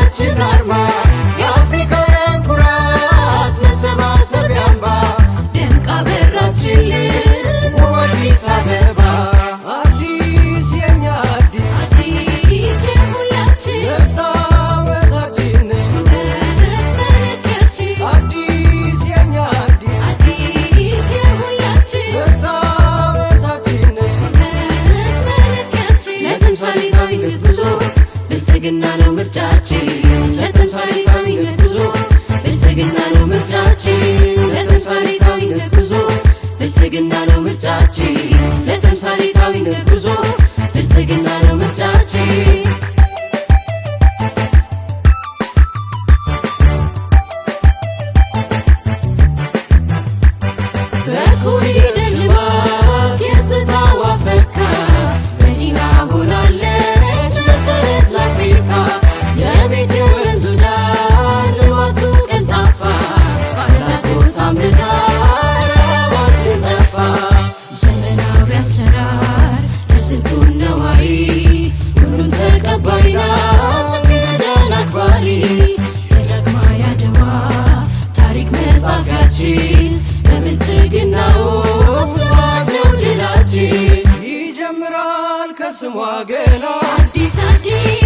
የኩራታችን አርማ፣ የአፍሪካውያን ኩራት መሰባሰቢያ አምባ፣ ደምቃ በራችልን ውብ አዲስ አበባ። አዲስ የኛ አዲስ፣ አዲስ የሁላችን፣ መስታወታችን ነሽ፣ ውበት መለኪያችን። አዲስ የኛ አዲስ፣ አዲስ የሁላችን፣ መስታወታችን ነሽ፣ ውበት መለኪያችን። ለተምሳሌታዊነት ጉዞ ብልጽግና ነው ምርጫችን። ለተምሳሌታዊነት ጉዞ ብልጽግና ነው ምርጫችን። ለተምሳሌታዊነት ጉዞ ብልጽግና ነው ምርጫችን። ለተምሳሌታዊነት ጉዞ ብልጽግና ነው ምርጫችን። በኮሪደር ልማት ገጽታዋ ፈካ፣ መዲና ሆናለች መሰረት ለአፍሪካ። የቤት የወንዙ ዳር ልማቱ ቀልጣፋ፣ ፍላጎት አምርታ ረሃባችን ጠፋ። ዘመናዊ አሰራር ለስልጡን ነዋሪ፣ ሁሉን ተቀባይ ናት እንግዳን አክባሪ። የዳግማዊ አድዋ ታሪክ መጻፊያችን፣ በብልጽግና ውስጥ ልማት ነው ድላችን። ይጀምራል ከስሟ ገና አዲስ አዲስ።